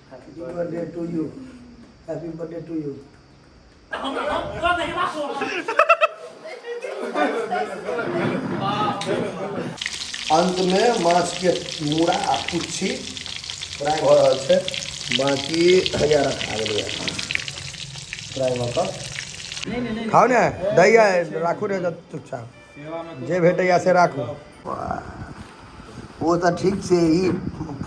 Happy birthday to you, happy birthday to you. अंतमे माछके मूड़ा आ पुच्छी फ्राइ भऽ रहल छै। बाँकी हैया रखा गेलैए फ्राइ भऽ कऽ। खाउ ने, दैया राखू ने चुपचाप, जे भेटैया से राखू। ओ तऽ ठीक छै। ई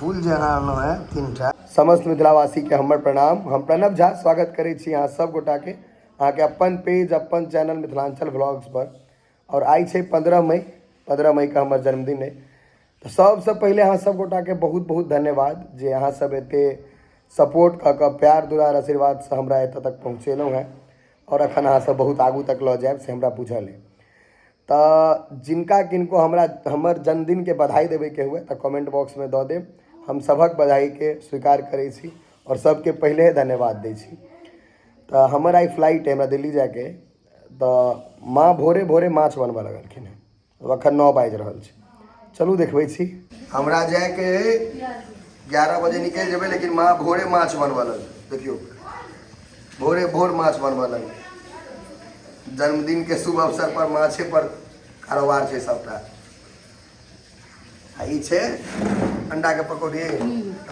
फूल जे अहाँ अनलहुँ हेँ तीनटा। समस्त मिथिलावासीके हमर प्रणाम। हम प्रणव झा स्वागत करै छी अहाँ सब गोटाके अहाँके अपन पेज, अपन चैनल मिथिलांचल व्लॉग्स पर। आओर आइ छै 15 मई। 15 मईके हमर जन्मदिन अइ। तऽ सबसँ पहिले अहाँ सब गोटाके बहुत बहुत धन्यवाद जे अहाँ सब एते सपोर्ट कऽ कऽ प्यार दुलार आशीर्वादसँ हमरा एतऽ तक पहुँचेलहुँ हेँ आओर एखन अहाँ सब बहुत आगू तक लऽ जायब से हमरा बुझल अइ। तऽ जिनका किनको हमरा हमर जन्मदिनके बधाई देबैके हुए तऽ कमेंट बॉक्समे दऽ देब। हम सभक बधाईके स्वीकार करै छी आओर सबके पहिले धन्यवाद दै छी। तऽ हमर आइ फ्लाइट अइ, हमरा दिल्ली जायके अइ। तऽ माँ भोरे भोरे माछ बनबऽ लगलखिन हेँ। एखन 9 बाजि रहल छै। चलू देखबै छी। हमरा जायके अइ 11 बजे निकलि जेबै, लेकिन माँ भोरे माछ बनबऽ लगलै। देखियौ, भोरे भोर माछ बनबऽ लगलै। जन्मदिन के शुभ अवसर पर माछे पर कारोबार छै सबटा। आ ई छै अंडा के पकौड़ी,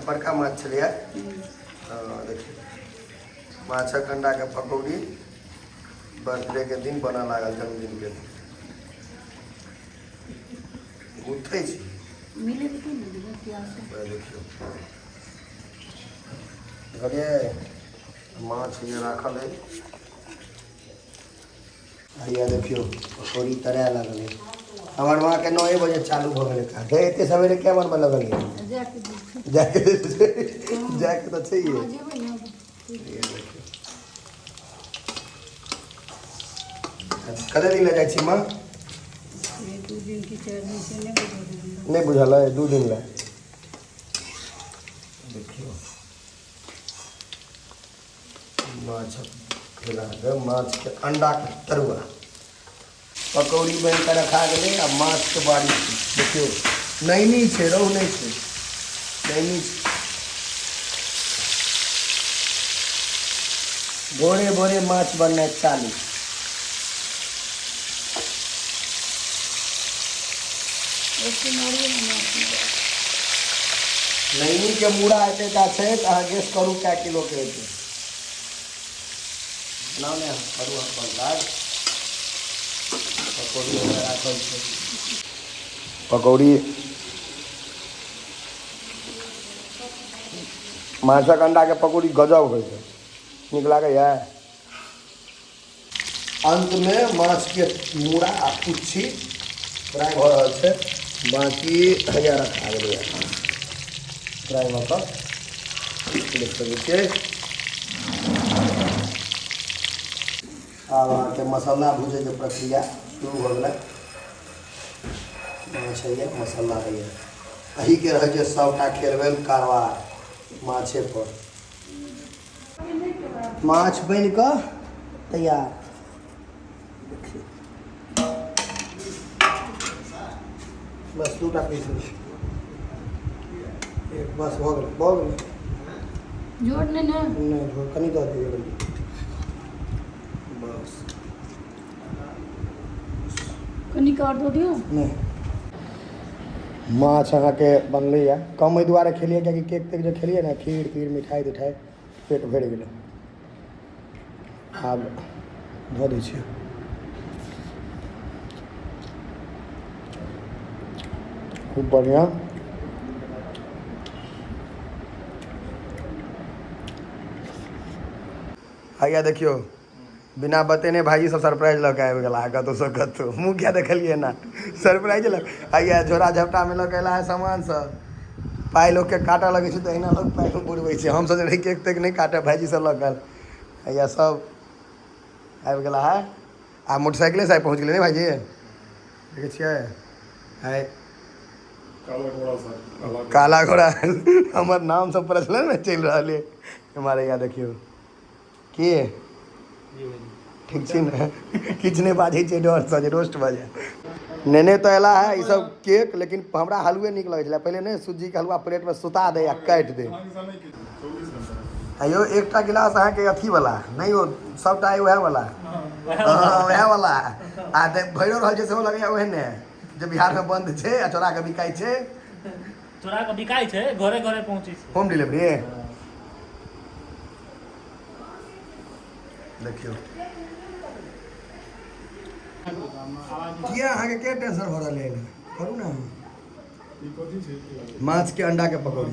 बड़का माछ छलैया। देखियौ, माछक अंडा के पकौड़ी बर्थडे के दिन बनऽ लागल, जन्मदिन के दिन। गुथै छी। देखियौ, देखलियै, माछ ये राखल है। हैया देखियौ, पकौड़ी तराय लागल है। हमर माँके 9 बजे चालू भऽ गेलै काज। हे, एते सवेरे किया बनबऽ लगलियै? जाके जाके तऽ छैहे। देखियौ, कते दिन लए जाइ छी माँ? 2 दिन कि 4 दिन से नहि बुझल। नहि बुझल अइ? 2 दिन लए। देखियौ, माछ खेलाके माछके अंडाके तरुआ पकौड़ी बनि कऽ रखा गेलै। आ माछके बारी छै। देखियौ, नैनी छै, रहु नहि छै, नैनी छै। भोरे भोरे माछ बननाइ चालू। नैनीके मूड़ा एतेटा छै तऽ अहाँ गेस करू कए किलोके हेतै। बनाउ ने, करू अपन काज। पकौड़ी राखल छै, पकौड़ी। माछक अंडाके पकौड़ी गजब होइ छै, नीक लागैए। अंतमे माछके मूड़ा आ पुच्छी फ्राइ भऽ रहल छै। बाँकी हैया रखा गेलैए फ्राइ भऽ कऽ। देख सकै छियै। आब अहाँके मसाला भूजैके प्रक्रिया शुरू भऽ गेलै। माछ होइए, मसाला होइए, एहीके रहै छै सभटा खेल भेल कारबार माछेपर। माछ बनि कऽ तैयार। देखियौ, बस दूटा पीस एक बस भऽ गेलै, भऽ गेलै। जोड़ नहि ने? नहि, झोर कनि दऽ दियौ बस। कनि आओर दऽ दियौ? नहि। माछ अहाँके बनलैए कम एहि दुआरे खेलियै कियाकि केक तेक जे खेलियै ने, खीर तीर मिठाइ तिठाइ, पेट भरि गेलै। आब धऽ दै छियै। खूब बढ़िआँ। हैया देखियौ, बिना बतेने भाईजी सब सरप्राइज लऽ कऽ आबि गेला कतहुसँ कतहु। मुँह किया देखलियै ना? सरप्राइज लऽ हैया झोरा झपटामे लऽ कऽ एला है सामान सब। पाइ लोकके काटऽ लगै छै तऽ अहिना लोक पाइ बुड़बै छै। हम सोचने रही केक तेक नहि काटब, भाईजी सब लऽ कऽ हैया सब आबि गेला है। आ मोटरसाइकिलेसँ आबि पहुँच गेलै ने भाईजी? देखै छियै आइ काला घोड़ा हमर नाम सब प्रचलन मे चलि रहल है हमारे। यहाँ देखियौ, की ठीक छै ने? किछु नहि बाजै छै डरसँ जे रोस्ट भऽ जाय। नेने तऽ एला है ई सब केक, लेकिन हमरा हलुए नीक लगै छलै पहिले। नहि, सुज्जीके हलुआ प्लेटमे सुता दे आ काटि दे। आइयो एकटा गिलास अहाँके अथीवला नहि हो, सबटा उएह वला। हँ, उएह वला। आ भरियो रहल छै सेहो लगैया ओहने जे बिहारमे बन्द छै आ चोरा कऽ बिकाइ छै। चोरा कऽ बिकाइ छै, घरे घरे पहुँचै छै। होम डिलीवरी। देखियौ किया अहाँके के टेंशन भऽ रहल है? करू ने। माछ के अंडा के पकौड़ी।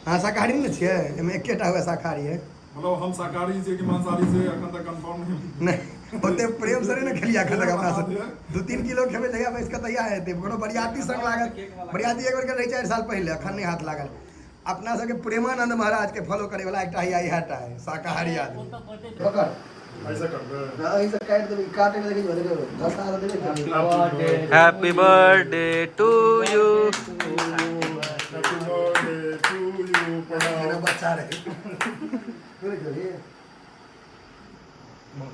अहाँ शाकाहारी ने छियै? एहिमे एकेटा हुए शाकाहारी है। मतलब हम शाकाहारी छियै कि मांसाहारी छियै, एखन तक कंफर्म नहि। नहि, ओते प्रेम से नहि ने खेलियै एखन तक अपना सब। 2-3 किलो खेबै जहिया बैस कऽ, तहिया हेतै। कोनो बरियाती संग लागल, बरियाती एक बेर गेल रही 4 साल पहिले, अखन नहि हाथ लागल। अपना सबके प्रेमानंद महाराज के फॉलो करे वाला एकटा हिया, इएह टा है शाकाहारी आदमी। पकड़। ऐसे करबै? एहि से काटि देबै। काटे के देखियौ, देखियौ, धसा देबै। Happy birthday to you. Happy birthday to you. मेरा प्रणाम। बच्चा रहे। तू नहीं खेली?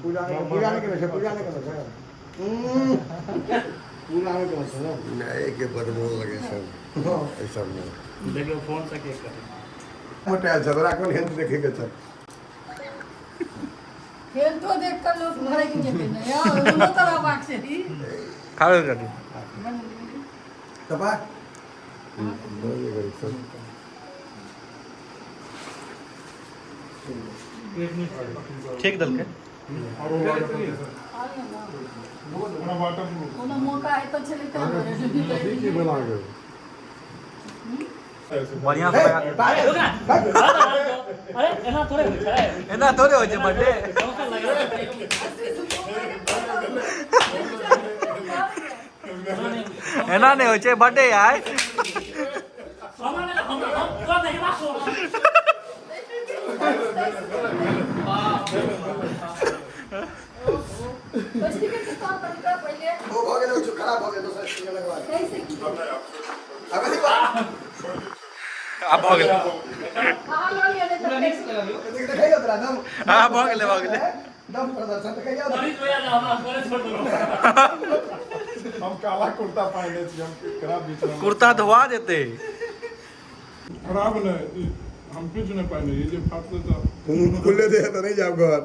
पूजा नहीं, पूजा नहीं करे, पूजा नहीं करे, पूजा नहीं करे ना। नहीं के बड़ मोन लगे सब एहि सबमे। देखियौ, फोन से केक कटे। मोटायल छै, तोरा कोन हेल्थ देखे के छै? हेल्थो देख कऽ लोक भड़कि जेतै ने यौ, दुनू तऽ रहबाक चाही। खा लो काकी। तपा। सब। ठीक देलकै। आरो लागत ओना वाटर प्रूफ। कोनो मौका हेतौ छलै तऽ की भेल अहाँके? बढ़िया से लगा। अरे, एना थोड़े होइ छै। एना थोड़े होइ छै बर्थडे। समोसा लगा। एना नहि होइ छै बर्थडे आइ। हमरा नहि, हम हम तोरा देखबाक छौ। पहिले ओ भऽ गेलै, ओ खराब भऽ गेल, दोसर स्टिकर लगवा दे। कैसे की? अब कथी बा? आब भऽ गेलै। अहाँ लऽ लिअ, नहि तऽ देख, देखैयौ तोरा दम। हँ, भऽ गेलै, भऽ गेलै। दम प्रदर्शन देखैयौ। मरीज भैया, हमरा घरे छोड़ देलहुँ। हम काला कुर्ता पहिने छी, हम खराब बीच में। कुर्ता धोआ जेतै। खराब नहि, हम किछु नहि पहिने, ई जे फाटलै तऽ। खुले दे तऽ नहि जाब घर।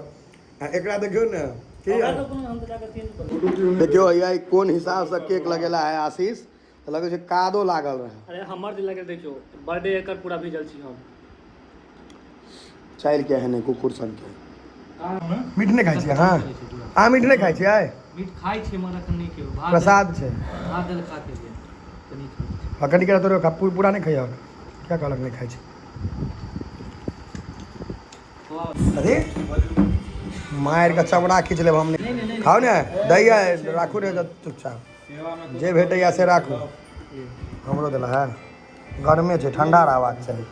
आ एकरा देखियौ ने की। हमरा तऽ कोनो, हम तऽ जाकऽ चेंज करू। देखियौ भैया, ई कोन हिसाबसँ केक लगेला है आशीष, तऽ लगै छै कादो लागल रहै। अरे, हमर जे लगल, देखियौ, बर्थडे एकर पूरा भिजल छी हम। चालि के एहने कुकुर सनके। मीट नहि खाइ छियै अहाँ? अहाँ मीट नहि खाइ छियै? मीट खाइ छियै, मगर एखन नहि खेबै। भात प्रसाद छै। भात दालि खा के एलियै। कनि खाइ छी। हँ, कनि कनि तोरे खा, पूरा नहि खइहक। क्या कहलक नहि खाइ छै? अरे, मारि कऽ चमड़ा खींच लेब हम। नहि खाउ ने, दैया राखू ने चुपचाप। जे भेटैया से राखू। हमरो देला है। गरमे छै, ठंडा रहबाक चाही,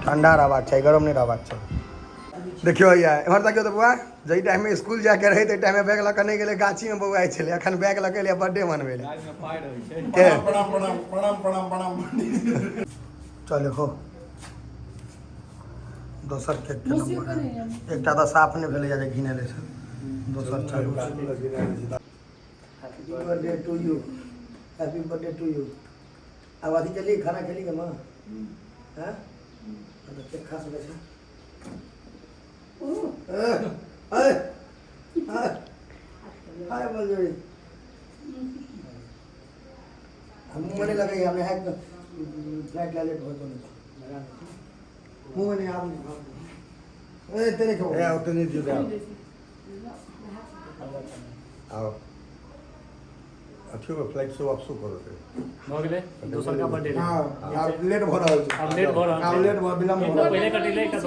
ठंडा रहबाक चाही, गरम नहि रहबाक चाही। देखियौ भैया, एम्हर तकियौ तऽ बौआ। जाहि टाइममे स्कूल जायके रहै, ताहि टाइममे बैग लऽ कऽ नहि गेलै, गाछीमे बौआइ छलै। एखन बैग लऽ कऽ एलै बर्थडे मनबै लए के। प्रणाम, प्रणाम, प्रणाम, प्रणाम, प्रणाम। चलो हो, दोसर केक के मुसी नंबर। करै। एकटा तऽ साफ नहि भेलैया जे घिनेले छै, दोसर चालू छै। Happy birthday to you, happy birthday to you. आब अथी चली, खाना खेली के माँ? हाँ, तऽ केक खा सकै छै। अरे, हाय बोल जोड़ी। हम मुँह में नहीं लगैया, हमने है फ्लाइट ला लेट हो तो नहीं मुँह में नहीं आब नहीं। ए, तेरे खेबो। ए, ओते नहि दियौ, दए। आओ अथियो फ्लाइट से वापसो करो। भऽ गेलै, दोसरका बर्थडे। हाँ, आब लेट भऽ रहल छै। आब लेट भऽ रहल छै। आब लेट भऽ, विलम्ब भऽ एकटा रहल पहिले कटेलै, एकटा।